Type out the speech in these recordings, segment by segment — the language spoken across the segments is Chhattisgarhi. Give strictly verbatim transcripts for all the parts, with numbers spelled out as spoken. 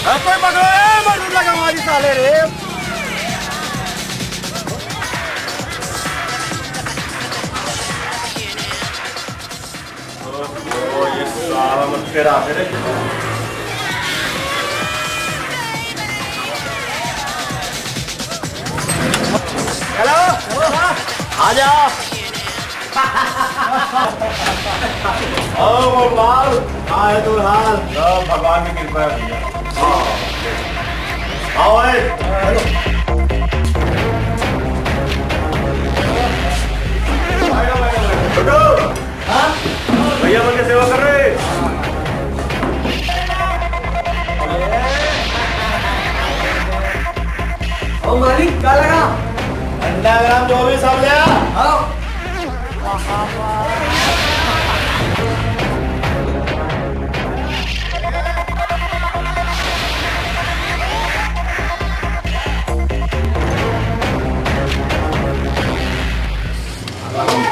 अबे पकड़ो, ए, मजदूर लगा हमारी साले रे। ओ, ये साला मत करा दे रे। हेलो, आ जा। ओ गोपाल, का है तू हाल? सब भगवान की कृपा है भैया। हाँ। आओ, ए। हेलो। बैठो, बैठो, बैठो। छोटू, हाँ? भैया बन के सेवा कर रहे। ओ मालिक, का लगा? अंडा ग्राम जो भी सब ले आ। हाँ।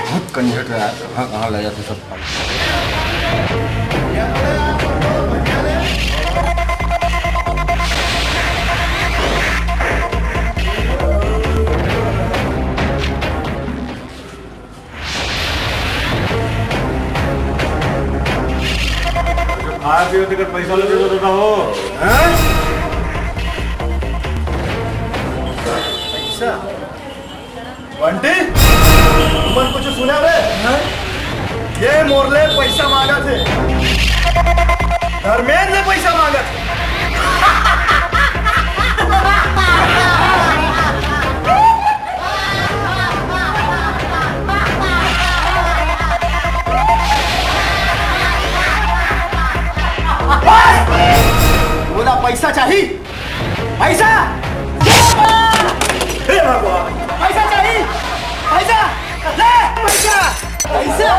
बहुत कंझट रहा है, कहाँ कहाँ ले जाते सब। खाए पिए तेकर पैसा लेके तो देता हो, हैं? पैसा? बंटी, तुमन कुछ सुना बे? हैं? ये मोर ले पैसा मांगत हे, धर्मेंद्र ले पैसा मांगत हे। बस! मोला पैसा चाही, पैसा! हे भगवान! पैसा चाही, पैसा! ले पैसा! पैसा!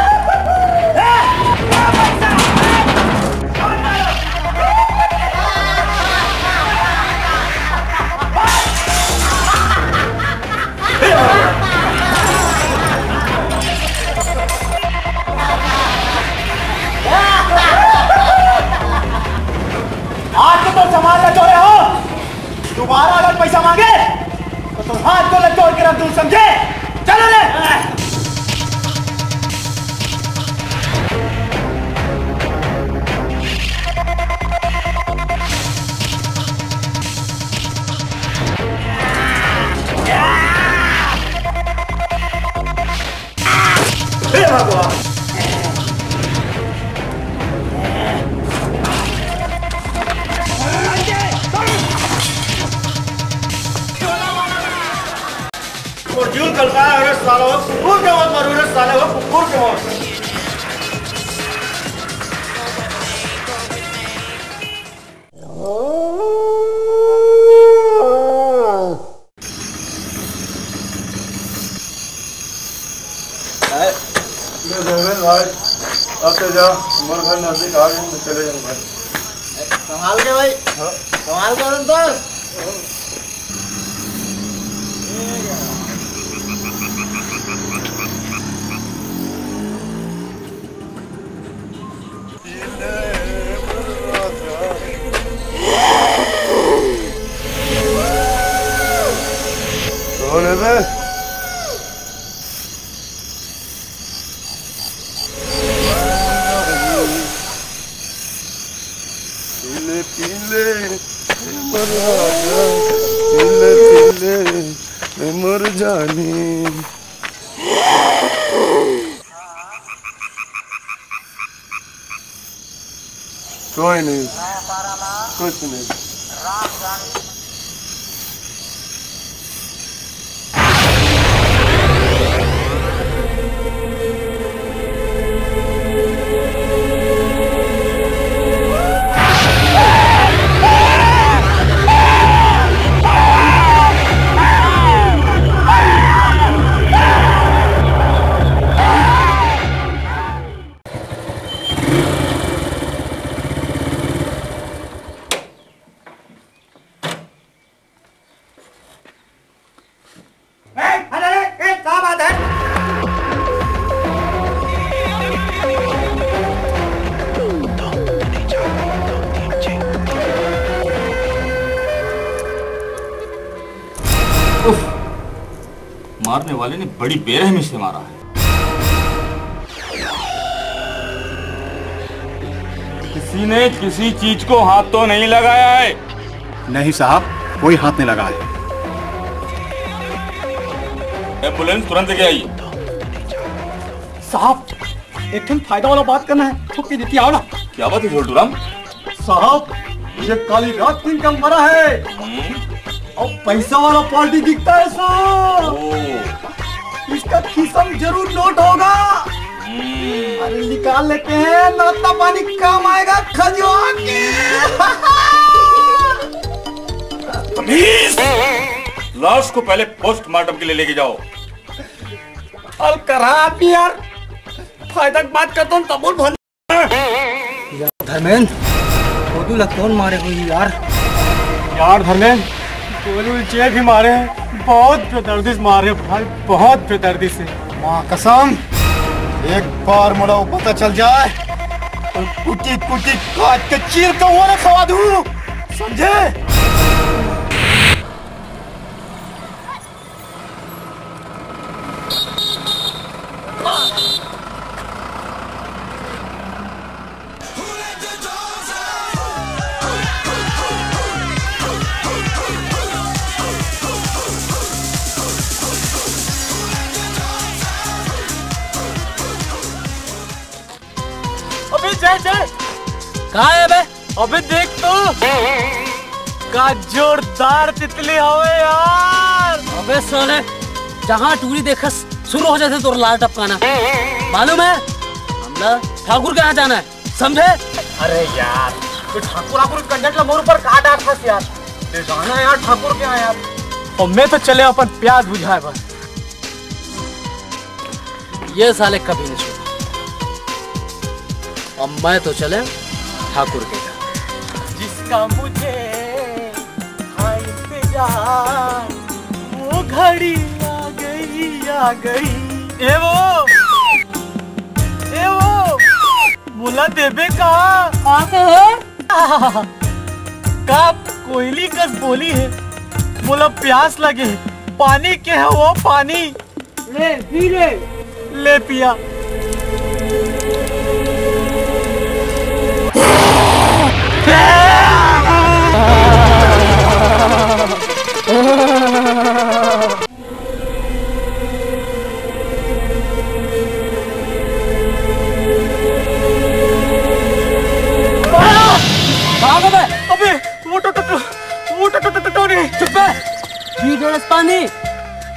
ले! ले पैसा! और जीव कल का है रे साला, वो कुकुर के मौत मारू रे साले, वो कुकुर के मौत। ले धर्मेंद्र भाई, अब तो जा, मोर घर नजदीक आ गए, मैं चले जाऊँ भाई। संभाल के भाई। हाँ। संभाल के अंदर। कौन है बे? पीले पीले मर राजा, पीले पीले मर जानी। कोई नहीं, कुछ नहीं। ए, अरे, अरे, ए, क्या बात है? उफ, मारने वाले ने बड़ी बेरहमी से मारा है। किसी ने किसी चीज को हाथ तो नहीं लगाया है? नहीं साहब, कोई हाथ नहीं लगा है। एम्बुलेंस तुरंत लेके आइए। साहब, एक ठन फायदा वाला बात करना है, छुट्टी देती आओ ना। क्या बात है झोलटू राम? साहब, ये काली रात को इनका मरा है। हम्म। और पैसा वाला पार्टी दिखता है साहब। ओ। इसका खिस्सा में जरूर नोट होगा। हम्म। अरे निकाल लेते हैं, नाश्ता पानी काम आएगा खजुआ के। पुलिस! लाश को पहले पोस्टमार्टम के लिए लेके जाओ। और करा आदमी यार, फायदा की बात करता हूँ, तबुल भन। यार धर्मेंद्र, गोदू ला कौन मारे होही यार? यार धर्मेंद्र, गोलू चेक ही मारे हैं, बहुत बेदर्दी से मारे भाई, बहुत बेदर्दी से। माँ कसम, एक बार मोला वो पता चल जाए, तो कुटी कुटी काट के चीर के वो ना खवा दूँ, समझे? अबे जय जय। कहाँ है बे? अबे देख तो, का जोरदार तितली हवे यार। अबे साले, जहाँ टूरी देखस, शुरू हो जाथे तोर लार टपकाना। मालूम है, हमला ठाकुर के यहाँ जाना है, समझे? अरे यार, तो ठाकुर आकुर के कंजट ला मोर ऊपर का डारथस यार? ले जाना यार ठाकुर के यहाँ यार। और मैं तो चले अपन प्यास बुझाए बर। ये साले कभी नहीं छोड़े। अब मैं तो चले ठाकुर के घर। जिसका मुझे था इंतजार, वो घड़ी आ गई, आ गई। ए वो, ए वो, मोला देबे का? का कहे? का कोयली कस बोली है, मोला प्यास लगे, पानी के है वो पानी। ले, पी ले। ले पिया।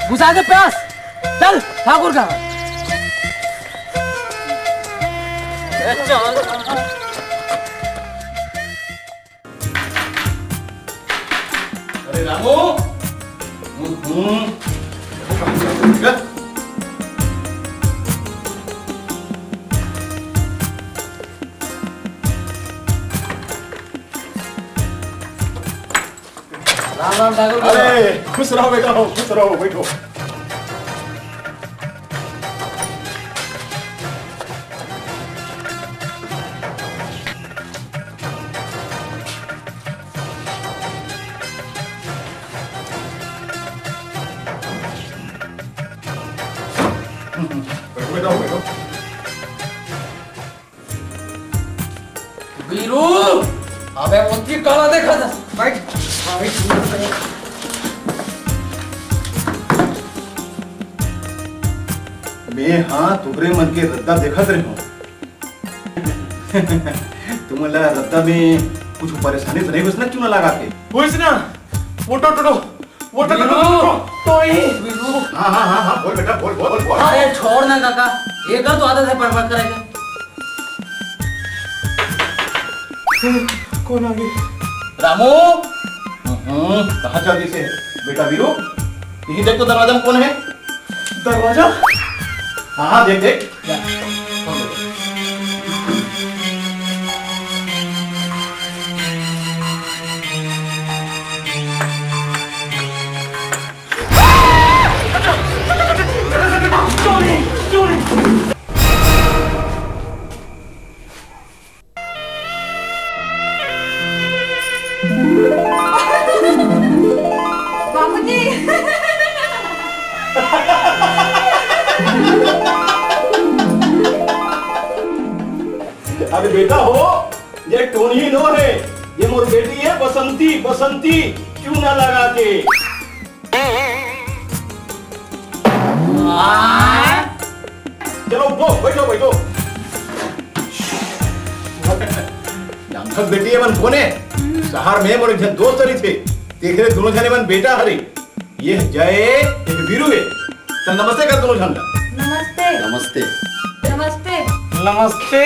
बुझा दे प्यास। चल ठाकुर का। ए, चल। अरे रामू। हम्म। राम राम ठाकुर। अरे खुश रहो बेटा, हो खुश रहो, बैठो। बैठो बेटा, बैठो। वीरू, अबे ओती काला देखा था। बैठ, बैठ। मैं हाँ तुहरे मन के रद्दा देखत रहे हूँ। तुमन ला रद्दा में कुछ परेशानी तो नहीं होइस ना, चूना लगा के? होइस ना, वो तो, तो, तो, वो तो, तो, तो, तो, तो ही। हाँ, हाँ, हाँ, हाँ, बोल बेटा, बोल, बोल, बोल, बोल। अरे छोड़ ना काका, एकर तो आदत है बर्बाद करेगा। कौन आ गया? रामू। हम्म, कहाँ चल दिसे बेटा वीरू? यही देख तो दरवाजा में कौन है? दरवाजा? हाँ, हाँ, देख, देख। बाबूजी। अरे बेटा हो, ये टोनी नो है, ये मोर बेटी है बसंती, बसंती, चूना लगा के। चलो उठो, बैठो, बैठो। जानथस बेटी, एमन कोन ए? शहर में मोर एक झन दोस्त रहिथे, तेखरे दोनों झन एमन बेटा हरे। ये जय, ये वीरू ए। चल नमस्ते कर दोनों झन ला। नमस्ते। नमस्ते। नमस्ते। नमस्ते।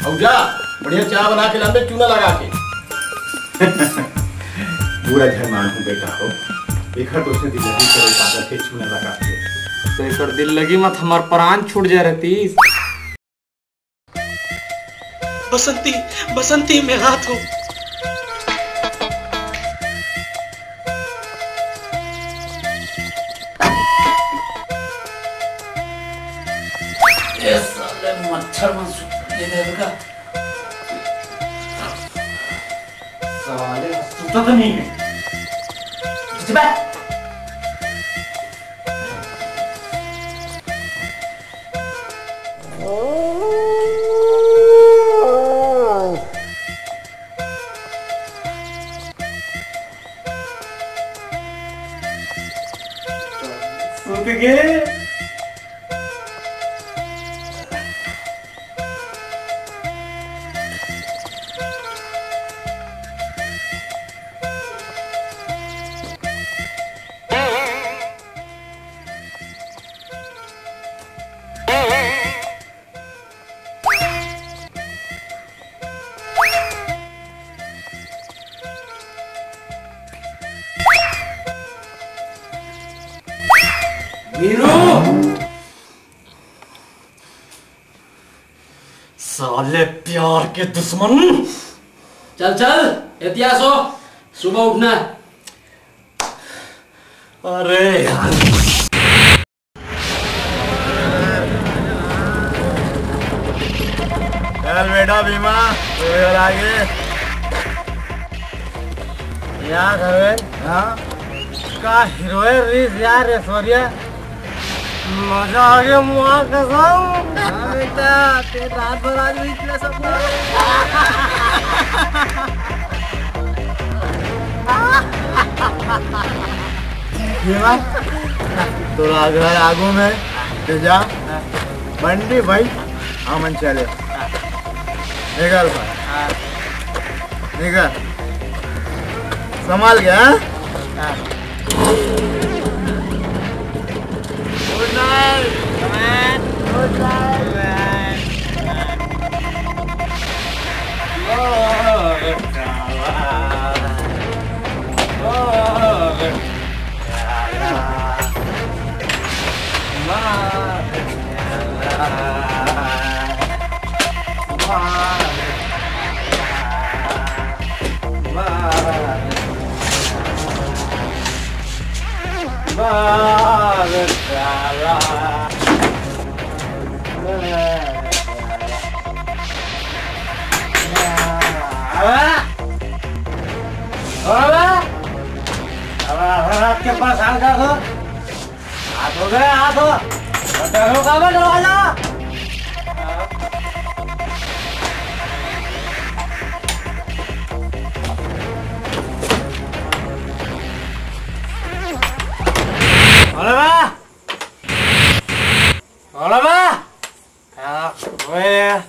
अउ जा, बढ़िया चाय बना के लान दे, चूना लगा के। बुरा झन मानहू बेटा हो, एखर तो उसने दिल लगी करे कागज के चूना लगा के। तो एकर दिल लगी मत हमार प्राण छूट जाए रहतीस। बसंती, बसंती, मैं हाथ हूँ। ये साले मच्छर मन सुत्ता नहीं देगा। साले सुत्ता तो नहीं है। खिंच बे। सुत गे। वीरू! साले प्यार के दुश्मन। चल चल, एतिया सो, सुबह उठना। अरे यार। चल बेटा भीमा, तू इधर आ गए। यार धर्मेंद्र, हाँ? का हीरोइन रहीस यार ऐश्वर्या। मजा आ गया मुआ कसम। हाँ बेटा, ते रात भर आज वही किया सब। भीमा, तोरा घर आगू में तेजा बंडी भाई, हमन चले। निकल भाई। निकल। संभाल के, हाँ? अरे, अरे, अरे, आपके पास आ गया हो? हाथ हो गया, हाथ हो। डरो का मैं दरवाजा? अरे वाह! अरे वाह! हाँ, ओए।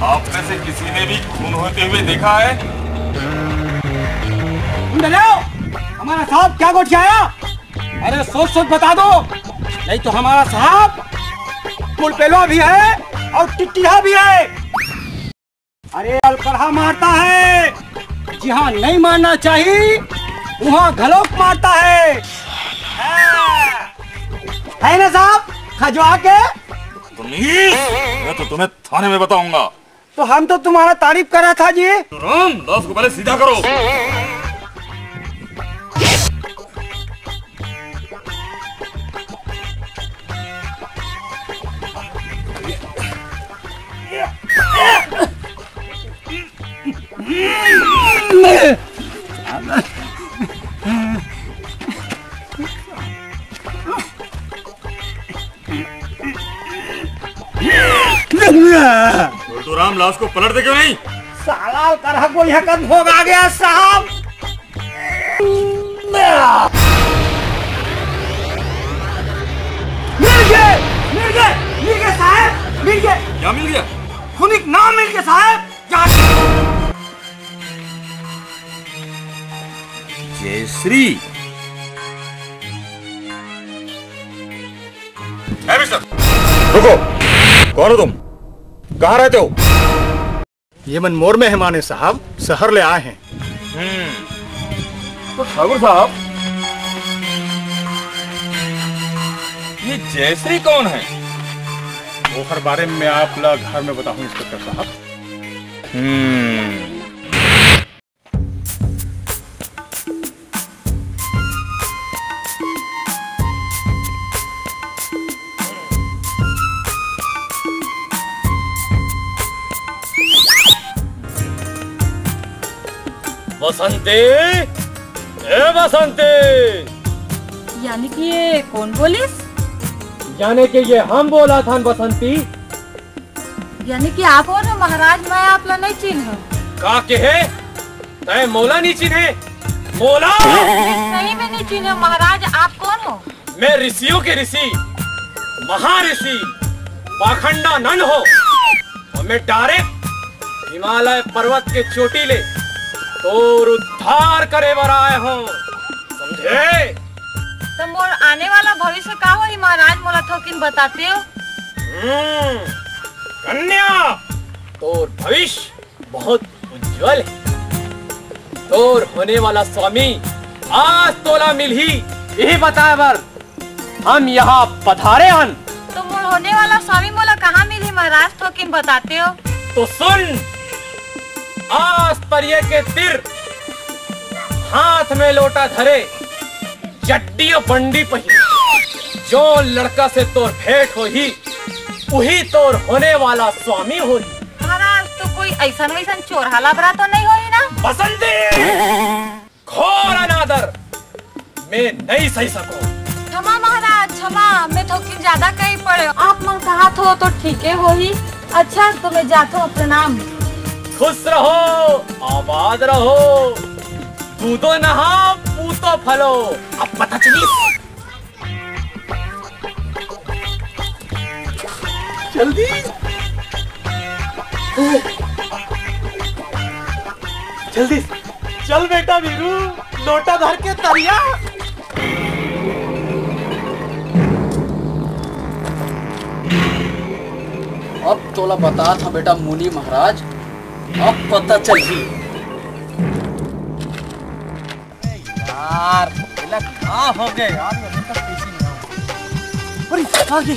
आप में से किसी ने भी खून होते हुए देखा है? सुन रहे हो? हमारा साहब क्या गोठियाया? अरे सोच सोच बता दो, नहीं तो हमारा साहब कुलपेलवा भी है और टिट्टिहा भी है। अरे अलकरहा मारता है, जहाँ नहीं मारना चाहिए वहाँ घलोक मारता है। हाँ। है ना साहब, खजवा के? पुलिस, मैं तो तुम्हें थाने में बताऊंगा। तो हम तो तुम्हारा तारीफ कर रहा था जी। तो राम, लाश को पहले सीधा करो। उल्टू राम, लाश को पलट दे क्यों नहीं? साला अलकरहा को यहाँ का भोग आ गया साहब। मिल गए, मिल गए, मिल गए साहब, मिल गए। क्या मिल गया? खूनी के नाम मिल गए साहब। जयश्री। ए मिस्टर, रुको। कौन हो तुम? कहाँ रहते हो? ये मन मोर मेहमान है साहब, शहर ले आए हैं। हम्म। तो ठाकुर साहब, ये जयश्री कौन है? ओकर बारे में आप ला घर में बताऊं इंस्पेक्टर साहब। हम्म। बसंती, ए बसंती। यानी कि ये कोन बोलिस? यानी कि ये हम बोलत हन बसंती। यानी कि आप कोन हो महाराज, मैं आप ला नहीं चिन्हव। का कहे? तैं मोला नहीं चिन्हे? मोला? सही में नहीं चिन्हव महाराज, आप कोन हो? मैं ऋषियों के ऋषि, महर्षि पाखंडानंद हो, और मैं डायरेक्ट हिमालय पर्वत के चोटी ले तोर उद्धार करे बर आए हो, समझे? त मोर आने वाला भविष्य का होही महाराज, मोला थोकिन बताते हो? हम्म, कन्या, तोर भविष्य बहुत उज्जवल हे। तोर होने वाला स्वामी आज तोला मिलही, यही बताए बर हम यहाँ पधारे हन। तो मोर होने वाला स्वामी मोला कहाँ मिलही महाराज, थोकिन बताते हो? तो सुन, आज तरिया के तीर, हाथ में लोटा धरे, चड्डी और बंडी पहिरे, जो लड़का से तोर भेंट होही, उही तोर होने वाला स्वामी होही। महाराज, तो कोई ऐसन वैसन चोरहा लबरा तो नहीं होही ना? बसंती, घोर अनादर मैं नहीं सही सकूं। क्षमा महाराज, क्षमा, मैं थोकिन ज्यादा कही पड़े। आप मन कहा थो तो ठीके होही। अच्छा, तो मैं जाथो, प्रणाम। खुश रहो, आबाद रहो, दूधो नहा, पूतो फलो। अब पता चली। जल्दी, जल्दी चल बेटा वीरू, लोटा धर के तरिया। अब तोला बता था बेटा मुनि महाराज, अब पता चलही। अरे यार, एला का हो गए यार, ये अभी तक पीछे नहीं आया। अरे, आ गए।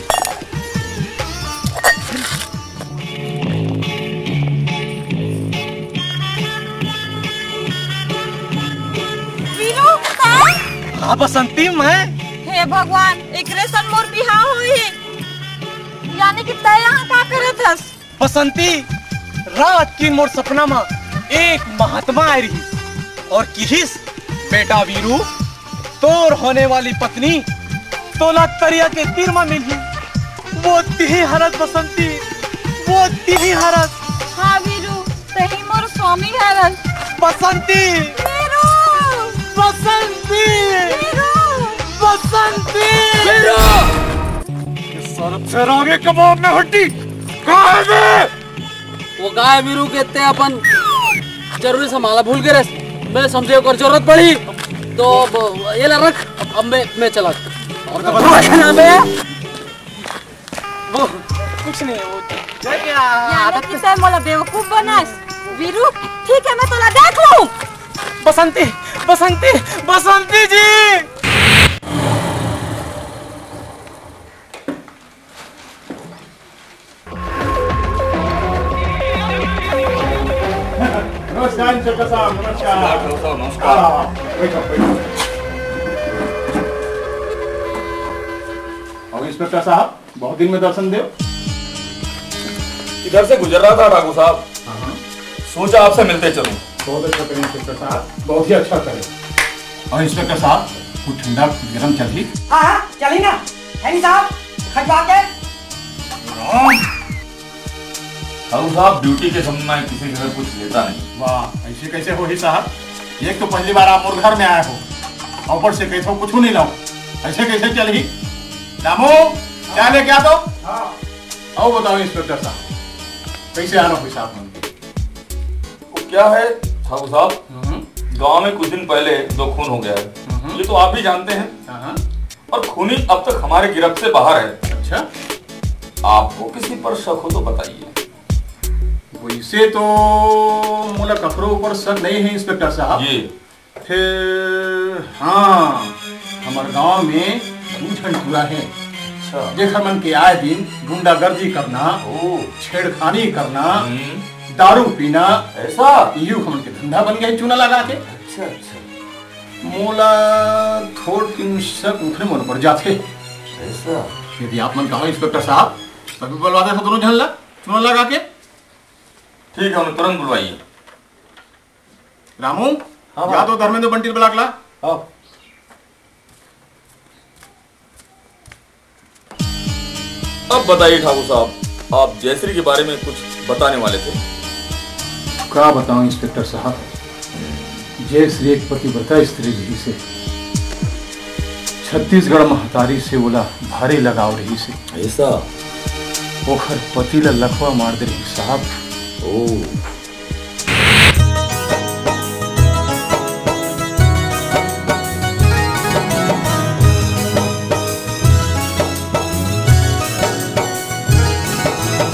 वीरू, का? हाँ, बसंती, मैं। हे भगवान, एकरे सन मोर बिहाव होही। यानी कि तै यहाँ का करत हस? बसंती, रात के मोर सपना म एक महात्मा आए रहिस और किहिस, "बेटा वीरू, तोर होने वाली पत्नी तोला तरिया के तीर म मिलही।" वो तिही हरस बसंती, वो तिही हरस। हाँ वीरू, तही मोर स्वामी हरस। बसंती! वीरू! बसंती! वीरू! बसंती! वीरू! ये सारा फेरांगे कबाब में हड्डी कहाँ है बे? वो गाय वीरू के ते अपन जरूरी सामान ला भूल के रस। मैं समझे ओकर जरूरत पड़ी तो अब ये ला रख, अब मैं, मैं चला। और तो बता। वो कुछ नहीं है, वो जाके आ-, यानी आदत कि से तै मोला बेवकूफ बनास। वीरू, ठीक है, मैं तोला देख लूं। बसंती, बसंती, बसंती जी। नमस्कार इंस्पेक्टर साहब, नमस्कार। नमस्कार, नमस्कार। हाँ, हाँ, बैठो, बैठो। और इंस्पेक्टर साहब, बहुत दिन में दर्शन देव। इधर से गुजर रहा था ठाकुर साहब, हाँ, हाँ। सोचा आपसे मिलते चलूं। बहुत अच्छा करें इंस्पेक्टर साहब, बहुत ही अच्छा करें। और इंस्पेक्टर साहब, कुछ ठंडा गरम चलही? हाँ, हाँ, चलही ना। है नहीं साहब, खजवा के। राम। ठाकुर साहब, ड्यूटी के समय में किसी के घर कुछ लेता नहीं। वाह, ऐसे कैसे होही साहब? एक तो पहली बार आप मोर घर में आए हो, ऊपर से कहते हो कुछ नहीं लाओ, ऐसे कैसे चलही? रामू, चाय लेके आ तो। हाँ। आओ बताओ इंस्पेक्टर साहब, कैसे आना हुई साहब मन के? वो क्या है ठाकुर साहब, हम्म। गांव में कुछ दिन पहले दो खून हो गया है, हम्म। ये तो आप भी जानते हैं। हाँ, हाँ। और खूनी अब तक हमारे गिरफ्त से बाहर है। अच्छा। आपको किसी पर शक हो तो बताइए। वैसे तो मोला ककरो ऊपर शक नहीं है इंस्पेक्टर साहब। ये। फिर हाँ, हमारे गांव में दू झन टूरा है। अच्छा। जेकर मन के आए दिन गुंडागर्दी करना, ओ। छेड़खानी करना, हम्म। दारू पीना, ऐसा? यू हमन के धंधा बन गया चूना लगा के। अच्छा, अच्छा। मोला थोड़किन शक उठे मन पर जाथे। ऐसा? यदि आप मन कहो इंस्पेक्टर साहब, तभी बुलवा दे दोनों झन ला, चूना लगा के। ठीक है, उन्हें तुरंत बुलवाइए। रामू, हाँ, जा हाँ। तो धर्मेंद्र बंटी ब्लॉक ला। हाँ। अब बताइए ठाकुर साहब, आप जयश्री के बारे में कुछ बताने वाले थे। का बताऊं इंस्पेक्टर साहब, जयश्री एक पतिव्रता स्त्री रहिसे। छत्तीसगढ़ महतारी से ओला भारी लगाव रहिस हे। ऐसा। ओखर पति ला लकवा मार दे रहिस साहब। ओ।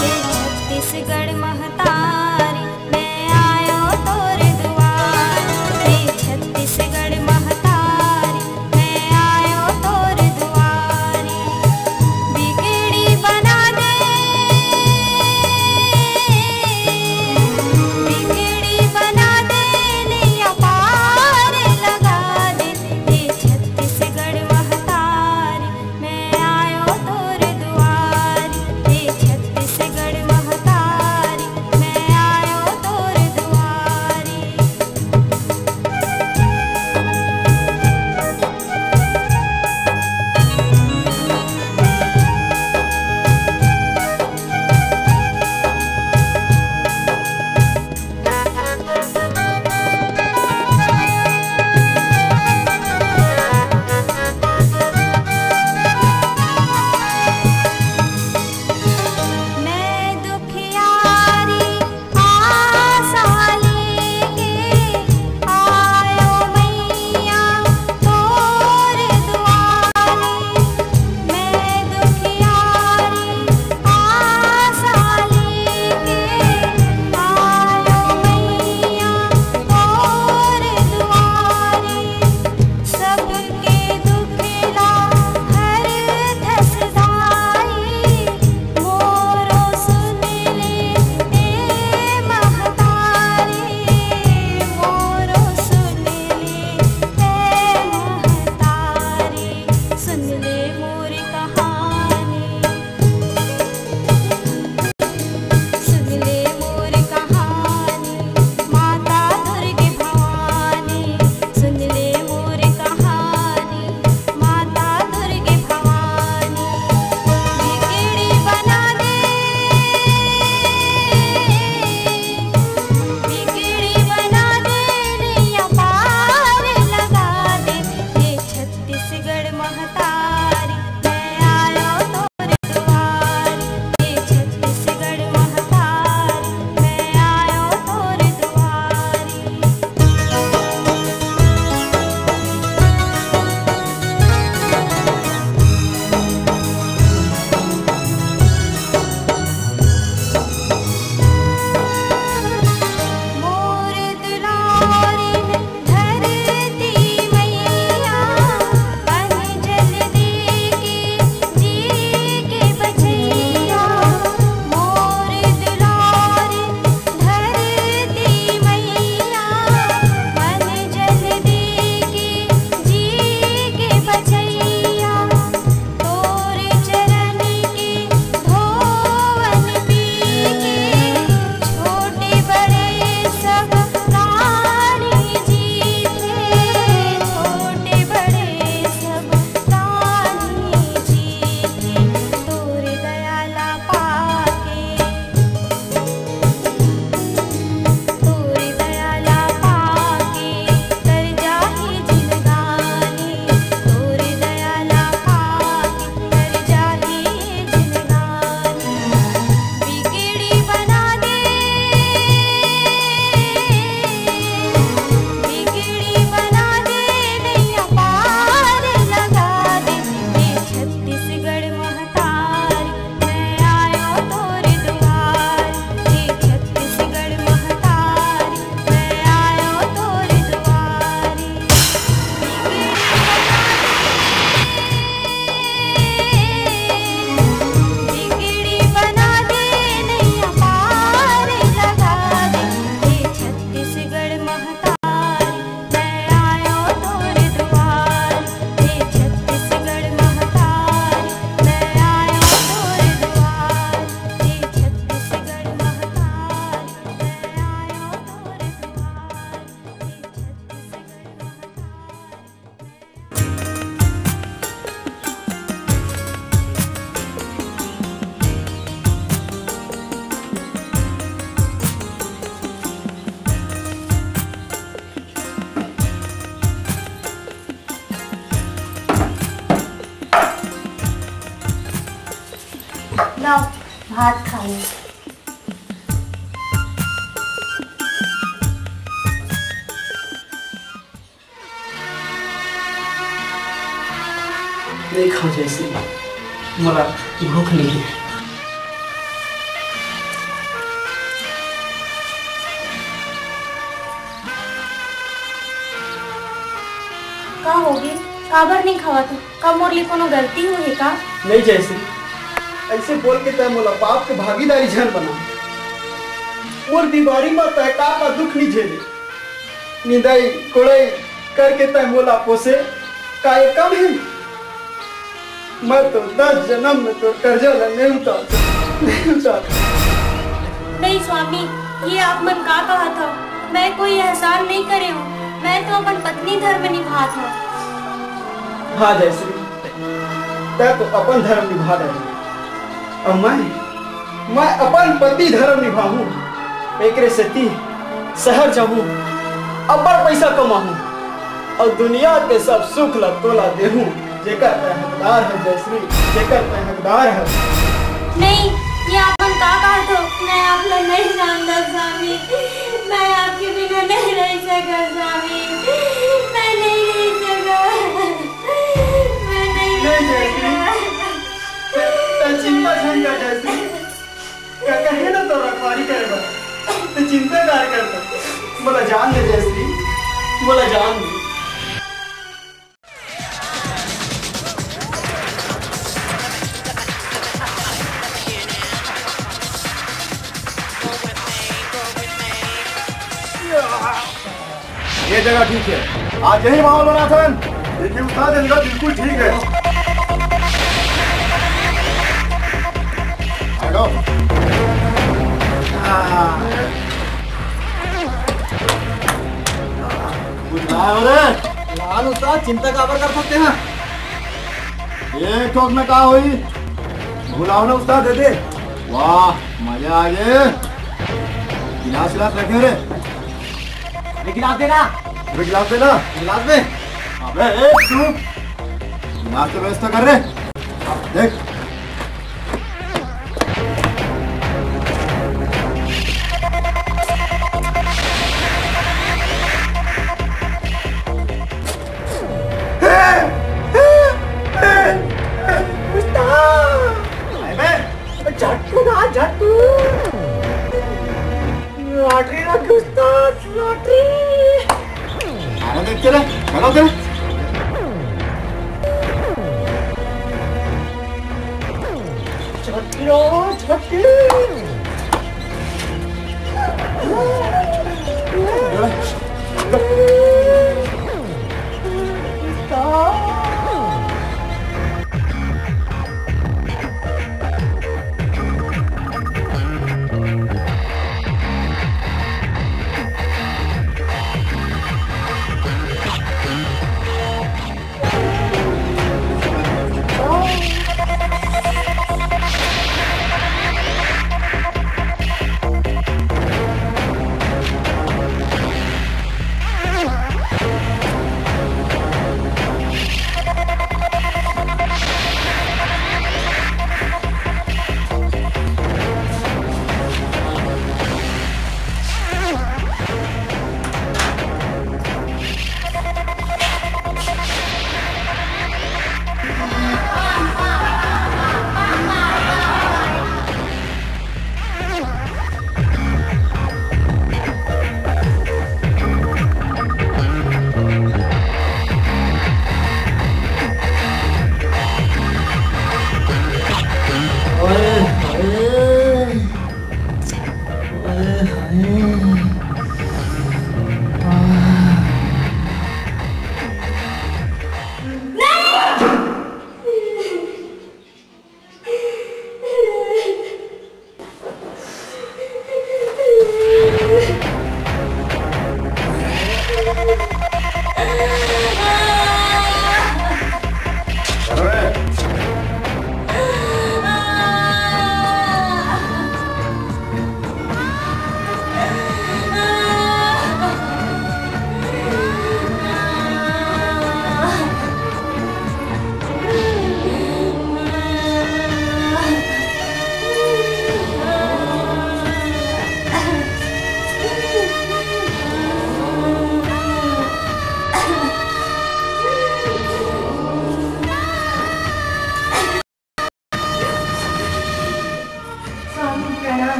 हे छत्तीसगढ़ महतारी, मैं आयो तोर दुआर। हे छत्तीसगढ़ महतारी, मैं आयो तोर दुआरी। बिगड़ी बना दे, भात खाए। देखो जैसे मोला भूख नहीं है। का होगे? काबर नहीं खावत हो? का मोर ले कोनो गलती होहे का? नहीं जयश्री, ऐसे बोल के तय मोला पाप के भागीदारी झन बना। मोर बीमारी म तय का का दुख नहीं झेले। निंदाई कोड़ाई करके तय मोला पोसे, का ये कम है? मैं तो दस जन्म में तो कर्जा ला नहीं उतार सकता, नहीं उतार सकता। नहीं स्वामी, ये आप मन का कहत हव? मैं कोई एहसान नहीं करे हूँ, मैं तो अपन पत्नी धर्म निभात हूँ। हाँ जयश्री, तै तो अपन धर्म निभा रहे, और मैं मैं अपन पति धर्म निभाहूं, एकरे सेती शहर जाहूं, अब्बड़ पइसा कमाहूं, अउ दुनिया के सब सुख ल तोला देहूं, जेकर तै हकदार है जयश्री, जेकर तै हकदार है। नहीं, ये आप मन का कहत हो? मैं आप ला नहीं जानता स्वामी, मैं आपके बिना नहीं रह सका स्वामी, मैं नहीं रह सका, मैं नहीं नहीं रह जयश्री, सका। तै चिंता झन कर जयश्री। का कहे ना तो रखवारी करे बर। तै चिंता कार करता। मोला जान दे जयश्री, मोला जान दे। ये जगह ठीक है, आज यही माहौल बनाथन। देखिए उस्ताद, ये जगह बिल्कुल ठीक है। हेलो। कुछ लाए हो रे? लान उस्ताद, चिंता काबर कर सकते हैं? एक ठोक में का होई? भुलाओ ना उस्ताद, दे दे। वाह, मजा आ गए। गिलास, गिलास रखे रे। अरे गिलास देना। अरे गिलास देना। गिलास में। अबे, ए, तू। गिलास की व्यवस्था कर रे। देख। उस्ताद! अबे, झटकू ना, झटकू। लॉटरी रख उस्ताद, लॉटरी। अरे देख के रे, चलो के।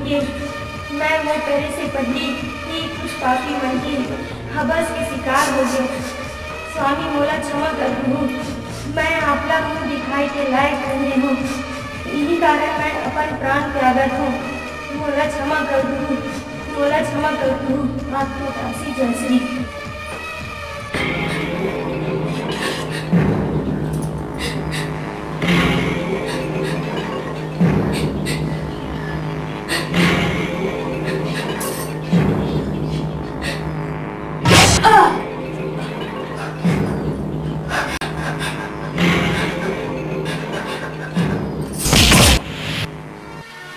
मैं मोर टरे से पहिली ही कुछ पापी मन के हबस के शिकार हो गए। स्वामी, मोला क्षमा कर दू। मैं आपला मुंह दिखाई के लायक नहीं हूँ, यही कारण मैं अपन प्राण त्यागत हूँ। मोला क्षमा कर दू, मोला क्षमा कर दू। आपके दासी जयश्री।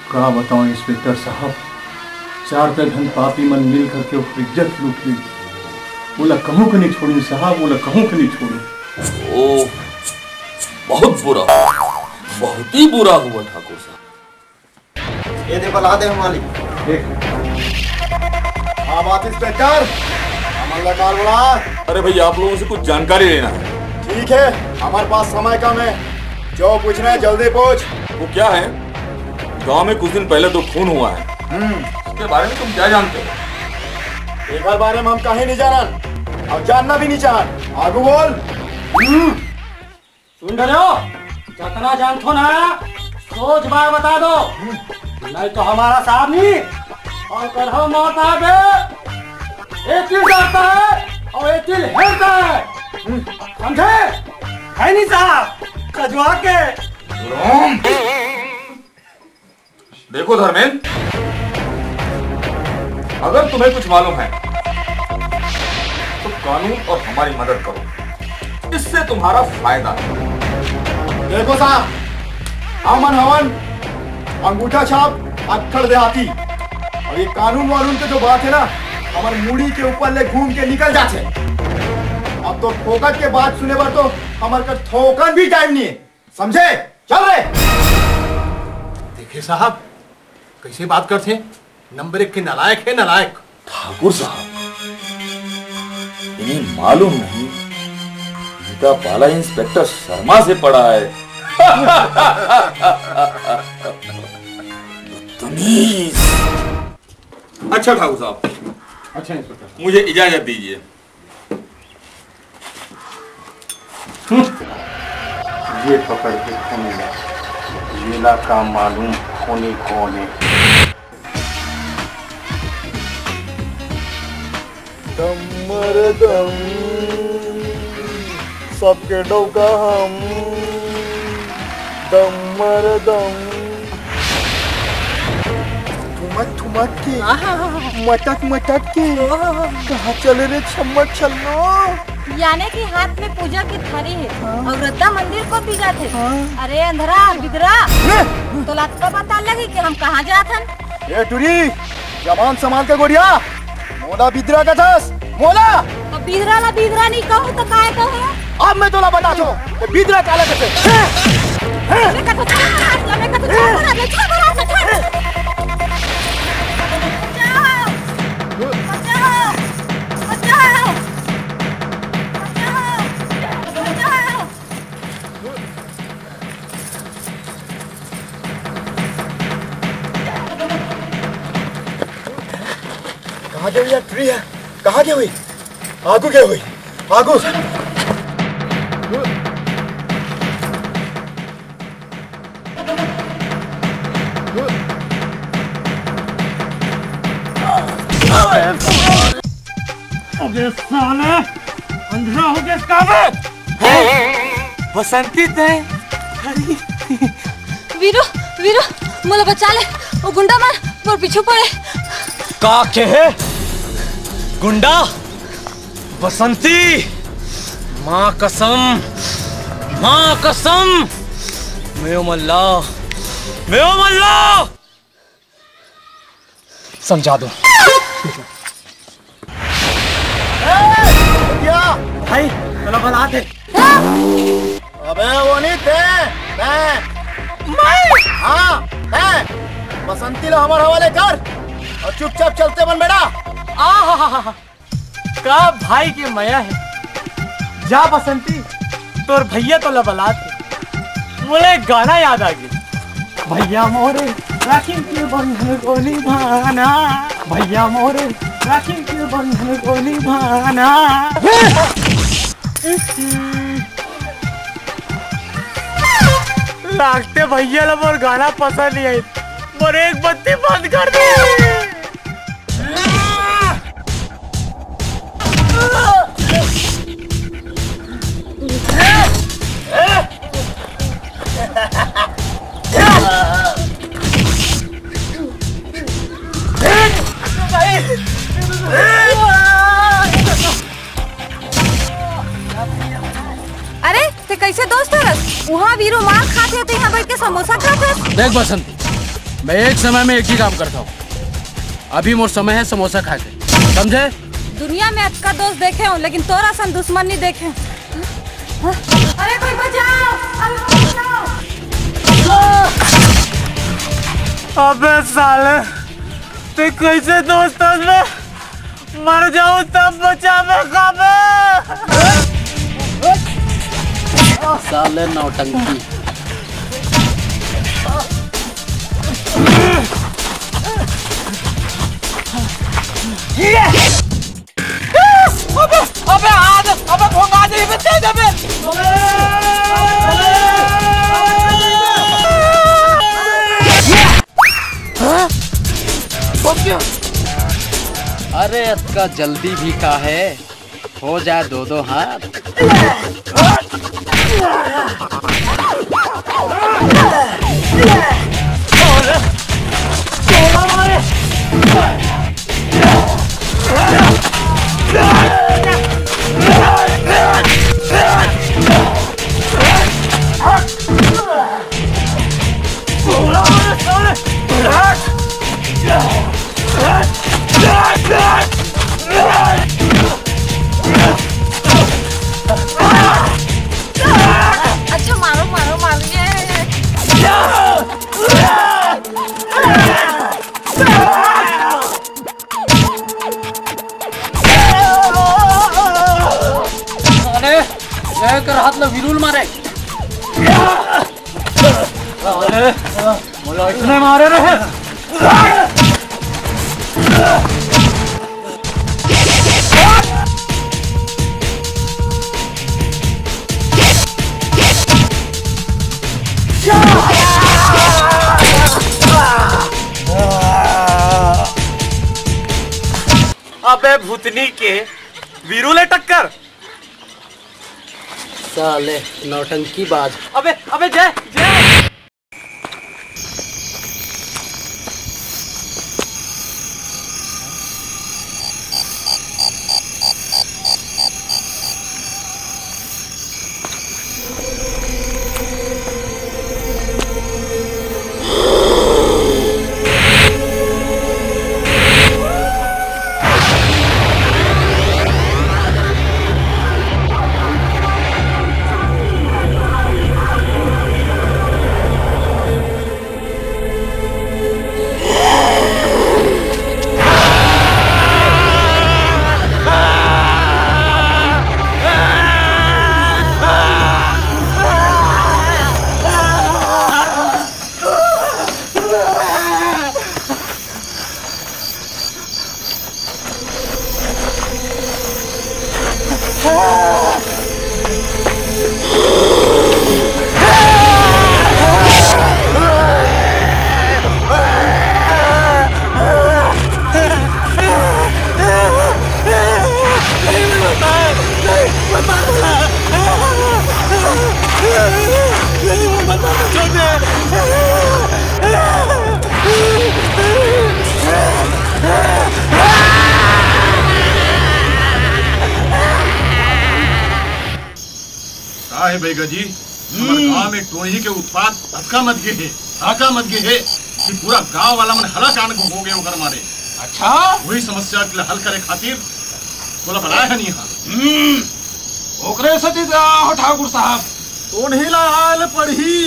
का बताओ इंस्पेक्टर साहब, चार झन पापी मन मिल करके ओकर इज्जत लूट ली। ओला कहूं के नहीं छोड़ी साहब, ओला कहूं के नहीं छोड़ी। ओ, बहुत बुरा, बहुत ही बुरा हुआ ठाकुर साहब। ये दे, बला दे हम मालिक। ठीक। हाँ, बात इंस्पेक्टर, हमन ला काल बला। अरे भैया, आप लोगों से कुछ जानकारी लेना है। ठीक है, हमारे पास समय कम है, जो पूछना है जल्दी पूछ। वो क्या है, गांव में कुछ दिन पहले तो खून हुआ है। हम्म। उसके बारे में तुम क्या जानते हो? एकर बारे में हम कहीं नहीं जानन और जानना भी नहीं चाहन। आगू बोल। हम्म। सुन डरेव, जतना जानथो ना, सोच बार बता दो, नहीं तो हमारा साहब नहीं और करहो मौत आबे। एक दिल डरता है और एक दिल हेरता है, समझे? है नहीं साहब, खजुआ के। देखो धर्मेंद्र, अगर तुम्हें कुछ मालूम है तो कानून और हमारी मदद करो, इससे तुम्हारा फायदा है। देखो साहब, हमन हवन अंगूठा छाप अक्खड़ देहाती, और ये कानून वानून के जो बात है ना, हमर मुड़ी के ऊपर ले घूम के निकल जाथे। अब तो फोकट के बात सुने बर तो हमर कर थोकन भी टाइम नहीं है, समझे? चल रे। देखे साहब, कैसे बात करथे, नंबर एक के नालायक है, नालायक। ठाकुर साहब, इन्हें मालूम नहीं, इनका पाला इंस्पेक्टर शर्मा से पड़ा है। बदतमीज। अच्छा ठाकुर साहब, अच्छा इंस्पेक्टर, मुझे इजाजत दीजिए। ये पकड़ के खूनी ला, येला का मालूम खूनी कौन है। दम्मर दम, सबके डौका हम, दम्मर दम। ठुमक ठुमक के, आहा। मटक मटक के, आहा। कहाँ चले रे छम्मक छल्लो? याने कि हाथ में पूजा के थारी है हाँ। और रद्दा मंदिर को भी जाथे। हाँ। अरे अंधरा, बिदरा, ने? तो लात का पता लगी कि हम कहाँ जात हन? ए टुरी, जबान संभाल के गोड़िया, मोला बिदरा कथस, मोला। तो बिदरा ला बिदरा नहीं कहूँ तो काय कहूँ? अब मैं तोला बता दो, ये बिदरा काला कथे। मैं कथो छोड़, मैं कथो छोड़, छोड़, छोड़। बचाओ, बचाओ, बचाओ, बचाओ, बचाओ। कहाँ गए यार टुरी है? कहाँ गए हुई? आगू गए हुई? आगू। अबे साले, अंधरा हो गया इसका बे। हैं? बसंती ते? अरे। वीरू, वीरू, मोला बचा ले। वो गुंडा मन मोर पीछू पड़े। का के है? गुंडा? बसंती? माँ कसम, माँ कसम, मैं ओ मल्ला, मैं ओ मल्ला। समझा दो। ए, क्या? भाई, तोला बलात हे। अबे वो नहीं ते, मैं। मैं? हाँ, मैं। बसंती ला हमर हवाले कर और चुपचाप चलते बन बेटा। आहाहाहा। का भाई के मया हे। जा बसंती, तोर भैया तोला बलात हे। मोला एक गाना याद आ गे। भैया मोरे, राखी के बंधन को निभाना, भैया मोरे, राखी के बंधन को निभाना। लागते भैया ला मोर गाना पसंद नहीं आई, मोर एक बत्ती बंद कर दे। अरे, ते कैसे दोस्त हरस? वहाँ वीरू मार खात हे, ते यहाँ बैठ के समोसा खात हस। देख बसंती, मैं एक समय में एक ही काम करता हूँ। अभी मोर समय है समोसा खाए के, समझे? दुनिया में अतका दोस्त देखे हूँ, लेकिन तोर असन दुश्मन नहीं देखे। अरे कोई बचाओ, अरे कोई बचाओ। अबे साले, ते कैसे दोस्त हस बे? मर जाऊं तब बचावे का बे? साले नौटंकी। अबे, अबे, आज, अबे, भोंगा दे, बे, दे दे, बे। हाँ? वो क्या? अरे, अतका जल्दी भी का है, हो जाए दो दो हाथ। अच्छा, मारो, मारो, मारो, ये। अरे, ये कर हाथ में विरुल मारे। अरे, मोला इसने मारे रे। अबे भूतनी के, वीरू ले टक्कर। साले नौटंकी बाज। अबे, अबे जय, जय। का हे बैगा जी, हमर गांव में टोही के उत्पात अतका मत गे हे, अतका मत गे हे कि पूरा गांव वाला मन हलाकान हो गे ओकर मारे। अच्छा? वही समस्या के हल करे खातिर तोला बलाए हन इहाँ। हम्म, ओकरे सेती त आहो ठाकुर साहब। तोनही ला आए ल पड़ही।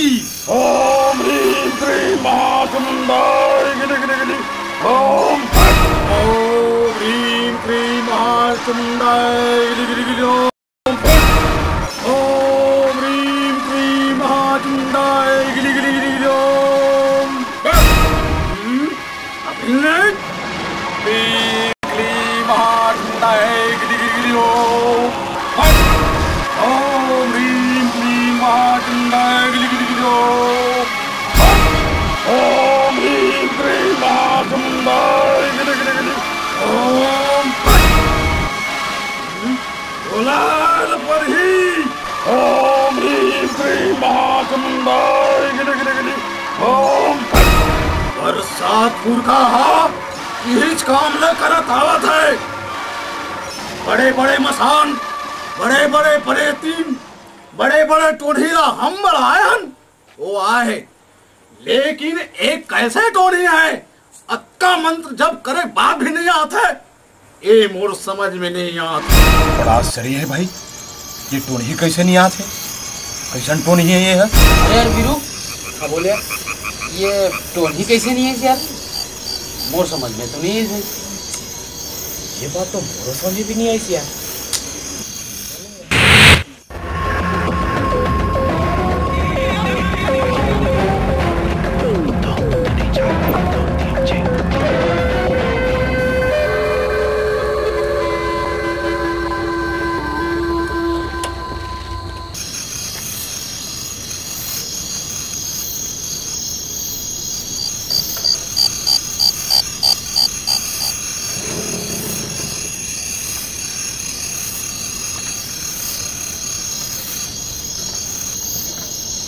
ओम ह्रीं क्रीं महाचमुंडाय गिरि गिरि गिरि। ओम। ओम ह्रीं क्रीं महाचमुंडाय गिरि गिरि गिरि। ओम। ओम ह्रीं क्रीं महाचमुंडाय गिरि गिरि गिरि गिरि। ओम। ह्रीं क्लीं महाचण्डाय गिरि गिरि गिरि ॐ फट्। ॐ ह्रीं क्लीं महाचण्डाय गिरि गिरि गिरि ॐ फट्। ॐ ह्रीं क्लीं महाचण्डाय गिरि गिरि गिरि ॐ फट्। बोला न पड़ही। ॐ ह्रीं क्लीं महाचण्डाय गिरि गिरि गिरि ॐ फट्। बरसात पुरखा हा इहीच काम ल करत आवत हे। बड़े बड़े मसान, बड़े बड़े परेतिन, बड़े बड़े टोढ़ी ला हम बढ़ाए हन, वो आए हे। लेकिन एक कैसे टोढ़ी हे, अतका मंत्र जप करे बाद भी नहीं आत हे, ए मोर समझ में नहीं आत। बड़ा आश्चर्य हे भाई, ये टोढ़ी कैसे नहीं आत हे? कैसन टोढ़ी हे ये ह? अरे यार वीरू, हाँ बोले। ये टोढ़ी कैसे नहीं आइस यार? मोर समझ में तो नहीं आइस भाई। ये बात तो मोर समझ में भी नहीं आइस यार।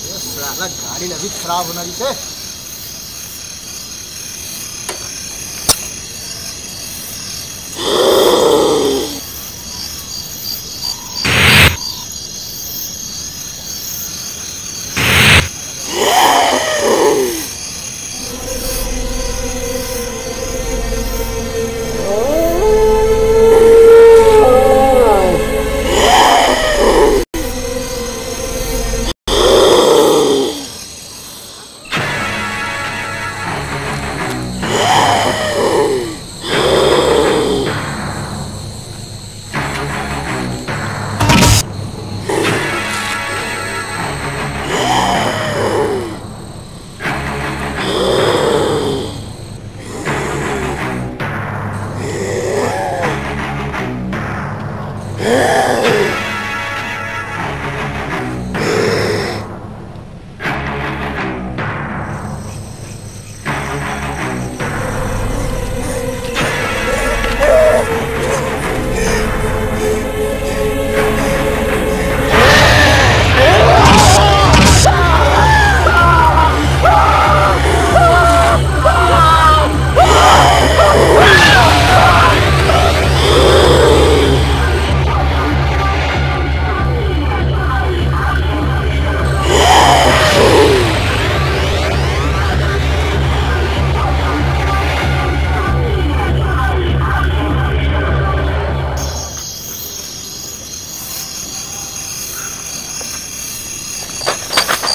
ये साला गाड़ी अभी खराब होना रही थे।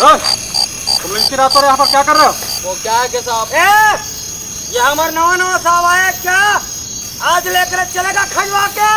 ए, तुम लोग इतनी रात को यहाँ पर क्या कर रहे हो? वो क्या है कि साहब, ए, ये हमारा नवा नवा साहब आया क्या? आज लेकर चलेगा खजवा के।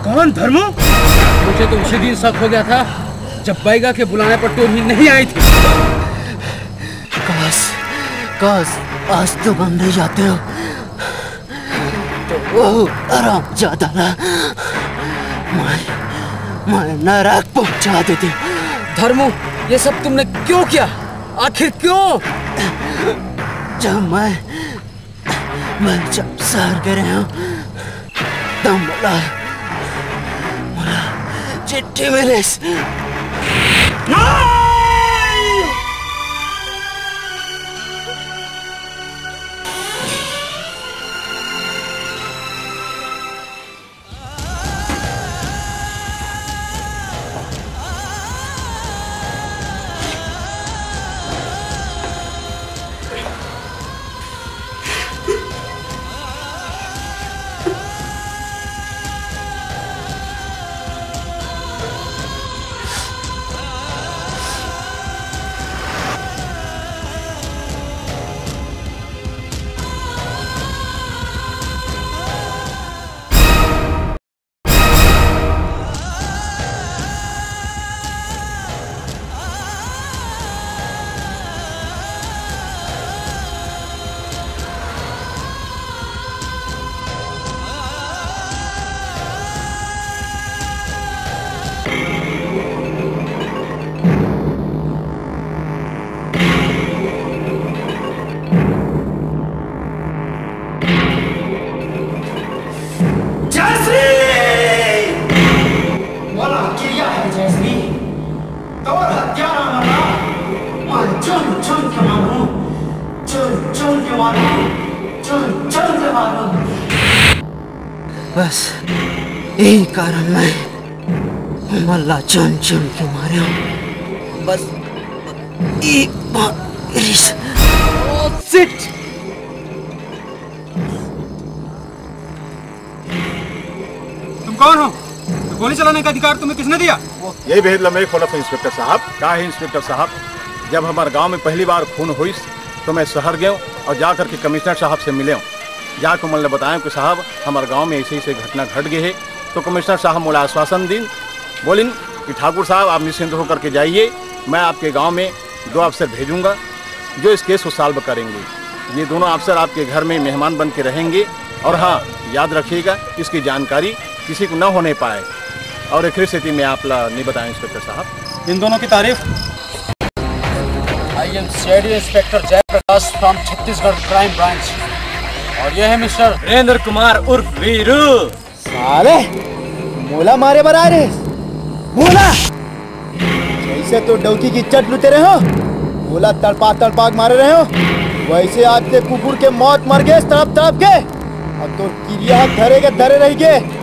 कौन धर्मू? मुझे तो उसी दिन शक हो गया था, जब बैगा के बुलाने पर टोनी नहीं आई थी। काश, काश, आज तो बम नहीं जाते हो तो वो आराम ज्यादा ना, मैं, मैं नरक पहुंचा देते। धर्मू, ये सब तुमने क्यों किया? आखिर क्यों? जब मैं, मैं जब शहर के रहे हूँ, तब मला, चिट्ठी मिलिस। जयश्री! मोला किरिया हे जयश्री, तोर हत्यारा मन ला मैं चुन चुन के मारूं, चुन चुन के मारूं, चुन चुन के मारूं। बस यही कारण मैं हमन ला चुन चुन के मारे हूँ। बस एक बार रिस- Oh, shit! तुम कौन हो? तो गोली चलाने का अधिकार तुम्हें किसने दिया? ये भेद लम्बे खोलत हो इंस्पेक्टर साहब। का है इंस्पेक्टर साहब, जब हमारे गांव में पहली बार खून होइस तो मैं शहर गयो और जा करके कमिश्नर साहब से मिले। जाके मन ले बताएं कि साहब, हमारे गांव में ऐसे ऐसे घटना घट गई है। तो कमिश्नर साहब मोला आश्वासन दीन, बोलिन कि ठाकुर साहब, आप निश्चिंत होकर के जाइए, मैं आपके गांव में दो अफसर भेजूंगा जो इस केस को सॉल्व करेंगे। ये दोनों अफसर आपके घर में मेहमान बन के रहेंगे। और हाँ, याद रखिएगा, इसकी जानकारी किसी को न होने पाए। और एक स्थिति में आप ला नहीं बताएं इंस्पेक्टर साहब। इन दोनों की तारीफ। I am C I D Inspector Jai Prakash from Chhattisgarh Crime Branch। और ये है मिस्टर वीरेंद्र कुमार उर्फ वीरू। साले, मोला मारे बर आए रहे। मोला जैसे तो डौकी की चट लुटे रहे हो, मोला तड़पा तड़पा के मारे रहे हो, वैसे आज के कुकुर के मौत मर गए तड़प तड़प के। अब तो किरिया धरे के धरे रह गए।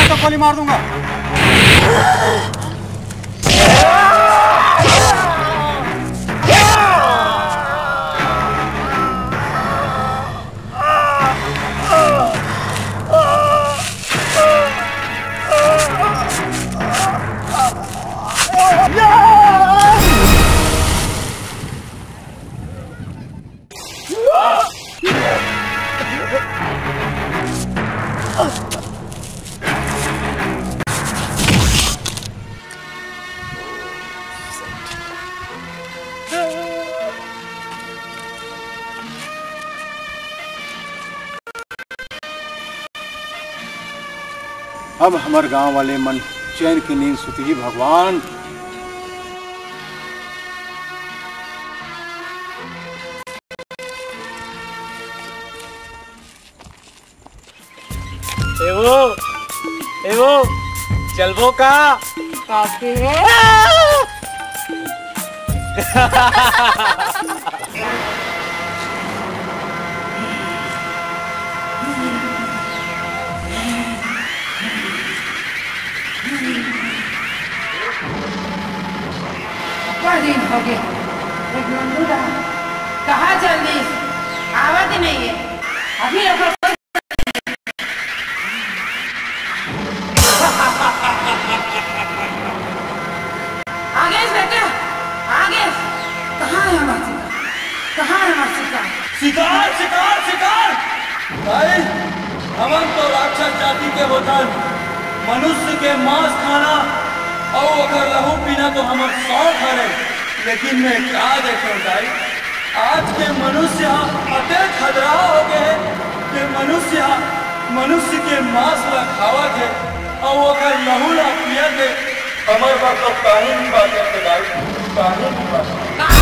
तो गोली मार दूंगा। अब हमर गांव वाले मन चैन के नींद सुतही भगवान। ए वो, ए वो, चलबो का? काके है? अब्बड़ दिन होगे। एक नंदू दा कहाँ चल दिस? आवत ही नहीं है। अभी ओकर आगेस बेटा, आगेस। कहाँ है हमार शिकार? कहाँ है हमार शिकार? शिकार, शिकार, शिकार! भाई, हमन तो राक्षस जाति के होथन। मनुष्य के मांस खाना अउ ओकर लहू पीना तो हमर शौक हरे। लेकिन मैं का देखंव दाई, आज के मनुष्य ह अतेक हदरहा हो गे हे कि मनुष्य ह मनुष्य के मांस ला खावत हे अउ ओकर लहू ला पियत हे। हमर बर तो काहीं भी बांचत हे दाई, काहीं भी बांचत।